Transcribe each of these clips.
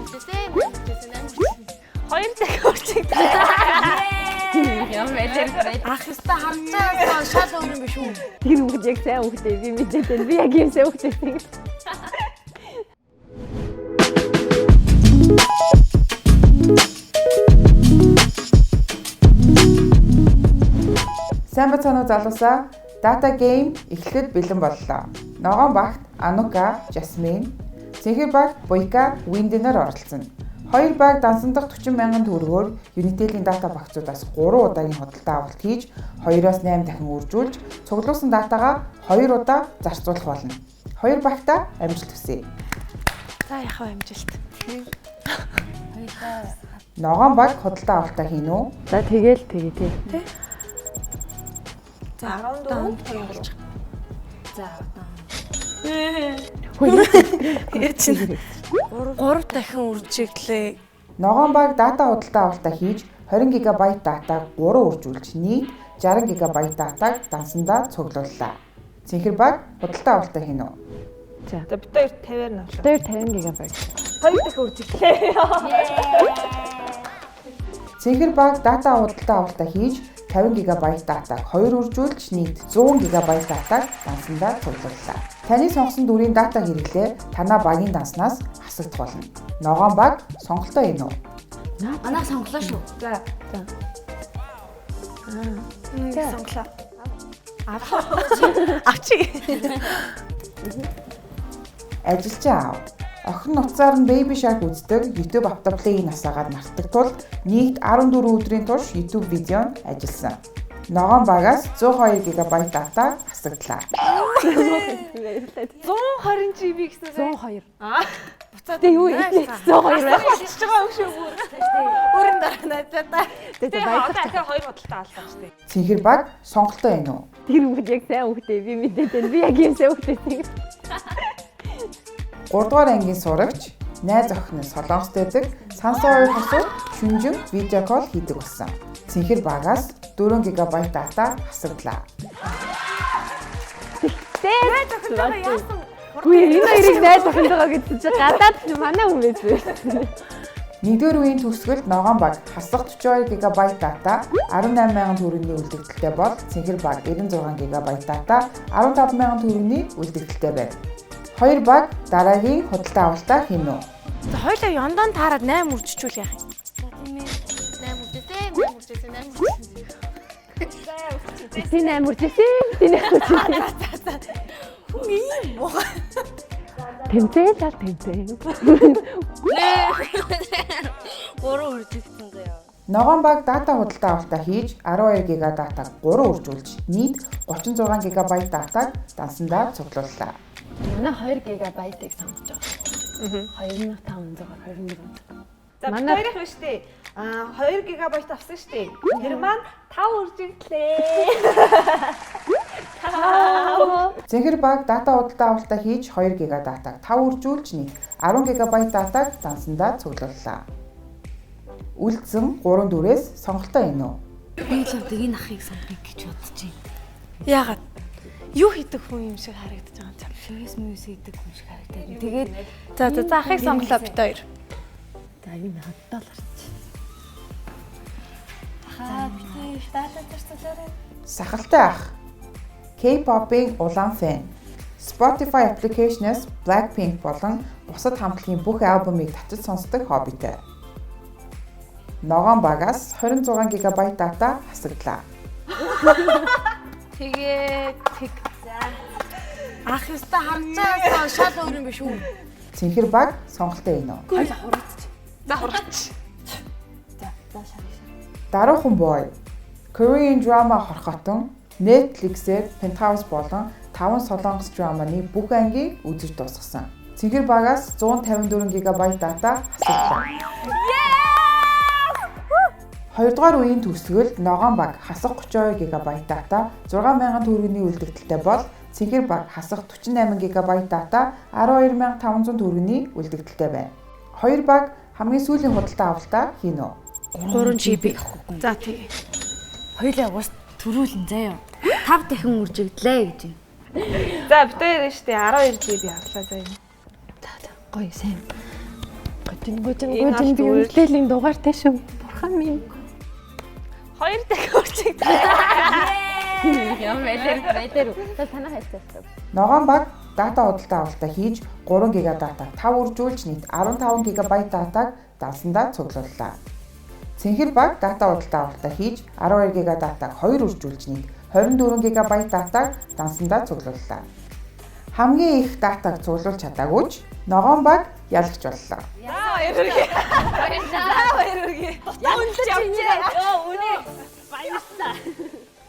үржижээ, 8 үржижээ, 8 үржижээ. 2 дахин үржигдлээ. Ямар байлэр бай. Ах ёстой харж байгаа шал өөр юм биш үү? Тэр хүүхэд яг сайн хүүхдээ би мэдээд байна. Би яг юм сайн хүүхдээ. Сайн бацаана уу залуусаа. Data Game эхлэхэд бэлэн боллоо. Ногоон багт Анука, Жасмин, Цэнхэр багт Буйка, Винденер оролцсон. Хоёр баг дансан дахь 40 мянган төгрөгөөр Unitel-ийн дата багцуудаас 3 удаагийн худалдан авалт хийж 2-оос 8 дахин үржүүлж цуглуулсан датагаа 2 удаа зарцуулах болно. Хоёр багтаа амжилт хүсье. За яхав амжилт. Ногоон баг худалдан авалтаа хийнэ үү? За тэгэл тэгээ тий. За 14 2 болж. За Яа чинь 3 дахин үржиглээ. Ногоон баг дата худалдан авалтаа хийж 20 ГБ датаг 3 үржүүлж нийт 60 ГБ датаг дансандаа цуглууллаа. Цэнхэр баг худалдан авалтаа хийнэ үү? За бид хоёр 50-аар навлаа. Тэр 50 ГБ. 2 дахин үржиглээ. Цэнхэр баг дата худалдан авалтаа хийж 50 ГБ датаг 2 үржүүлж нийт 100 ГБ датаг дансандаа цуглууллаа. Таны сонгосон дүрийн дата хэрэглээ танаа багийн данснаас хасагдах болно. Ногоон баг сонголтоо хийнэ үү? Манай сонглоо шүү. За. За. Сонглоо. Авчи. Ажилчин аав. Охин нуцаар нь Baby Shark үздэг YouTube автоплей-ийг асаагаад мартдаг тул нийт 14 өдрийн турш YouTube видео нь ажилласан. Ногоон багаас 102 ГБ дата хасагдлаа. 120 GB гэсэн сая. 102. Аа. Буцаад Тэг юу юм? 102 байх. болчихж байгаа юм шүү бүр. Өөрөн дараа найзаа. Тэг Тэгээ баярлалаа. одоо ахаа хоёр худалдаа авлаа шүү дээ. Цэнхэр баг сонголтоо хийнэ үү? Тэр хүүхэд яг сайн хүүхдээ би мэдээд байна. Би яг юм сайн хүүхдээ. 3 дугаар ангийн сурагч найз охин нь Солонгост байдаг сансаа хоёр хосууд шүнжин видео кол хийдэг болсон. Цэнхэр багаас 4 ГБ дата хасагдлаа. Найз охинтойгоо яасан? Үгүй энэ хоёрыг найз охинтойгоо гэсэн чи гадаад ч манай хүн байж байна. Нэгдүгээр үеийн төгсгөлд ногоон баг хасах 42 ГБ дата 18,000 төгрөгийн үлдэгдэлтэй бол Цэнхэр баг 96 ГБ дата 15,000 төгрөгийн үлдэгдэлтэй байна. Хоёр баг дараагийн худалдан авалтаа хийнэ үү? За хоёлаа ёндон таарад 8 үржижүүл яах юм? За тийм ээ. 8 үржижээ, 8 үржижээ, 8 үржижээ. Тэ 8 үржижээ. Тэ 8 үржижээ. Хүн ийм муу. Тэмцээл ал тэмцээн. 3 үржигдсэн заяа. Ногоон баг дата худалдан авалтаа хийж 12 ГБ датаг 3 үржүүлж нийт 36 ГБ датаг дансандаа цуглууллаа. Манай 2 ГБ-ыг сонгож байгаа. 2500-аар 21. За бид Манай- хоёрын биш үү? Аа 2 ГБ авсан шүү дээ. Тэр маань 5 үржигдлээ. Цэнхэр баг дата худалдан авалтаа хийж 2 ГБ датаг 5 үржүүлж нийт 10 ГБ датаг дансандаа цуглууллаа. Үлдсэн 3 дүрээс сонголтоо хийнэ үү? Би л одоо энэ ахыг сонгохыг гэж бодож байна. Яагаад? Юу хийдэг хүн юм шиг харагдаж байгаа юм чи. Фейс мюс хийдэг хүн шиг харагдаад. Тэгээд За за за ахыг сонглоо бид хоёр. За энэ хаддал арч. ахаа битээ дата зарцуулаарай. Сахалтай ах. K-pop-ын улаан фэн. Spotify аппликейшнээс Blackpink болон бусад хамтлагийн бүх альбомыг татаж сонсдог хоббитой. Ногоон багаас 26 ГБ дата хасагдлаа. Тэгээ тэг. Ах ёстой харж байгаа шал өөр юм биш үү? Цэнхэр баг сонголтоо хийнэ үү? Хоёлаа хурууч. За хураач. За за шал. Даруухан boy. Korean drama хорхотон Netflix-ээр Penthouse болон 5 солонгос драманы бүх ангийг үзэж дуусгасан. Цэнхэр багаас 154 ГБ дата хасагдлаа. Хоёрдугаар үеийн төгсгөлд ногоон баг хасах 32 ГБ дата 6000 төгрөгийн үлдэгдэлтэй бол Цэнхэр баг хасах 48 ГБ дата 12500 төгрөгийн үлдэгдэлтэй байна. Хоёр баг хамгийн сүүлийн худалдан авалтаа хийнэ үү? 3 GB. За тэгээ. Хоёлаа ус төрүүлэн заяа. 5 дахин үржигдлээ гэж. За бид хоёр нь шүү дээ 12 GB авлаа заяа. За за гоё сайн. Гоё. Гожин Энэ гожин би бол зүгээр л- үнэтэлийн дугаартай шүү. Бурхан минь. Хоёр дахин үржигдлээ. Ямар байлэр байлэр. За танаа хайцтай. Ногоон баг дата худалдаа авалтаа хийж 3 ГБ дата 5 үржүүлж нийт 15 ГБ датаг дансандаа цуглууллаа. Цэнхэр баг дата худалдаа авалтаа хийж 12 ГБ датаг 2 үржүүлж нийт 24 ГБ датаг дансандаа цуглууллаа. Хамгийн их датаг цуглуулж чадаагүй ч ногоон баг ялагч боллоо. За баяр хүргэе. За баяр хүргэе. Үнэлж явчихаа. Йоо үнэ. Баярлалаа.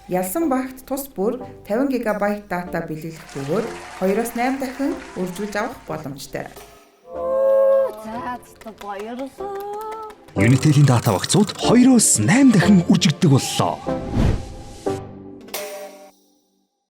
Ялсан багт тус бүр 50 ГБ дата бэлэглэх бөгөөд 2-8 дахин үржүүлж авах боломжтой. За зөв баярлалаа. Unitel-ийн дата багцууд 2-8 дахин үржигддэг боллоо.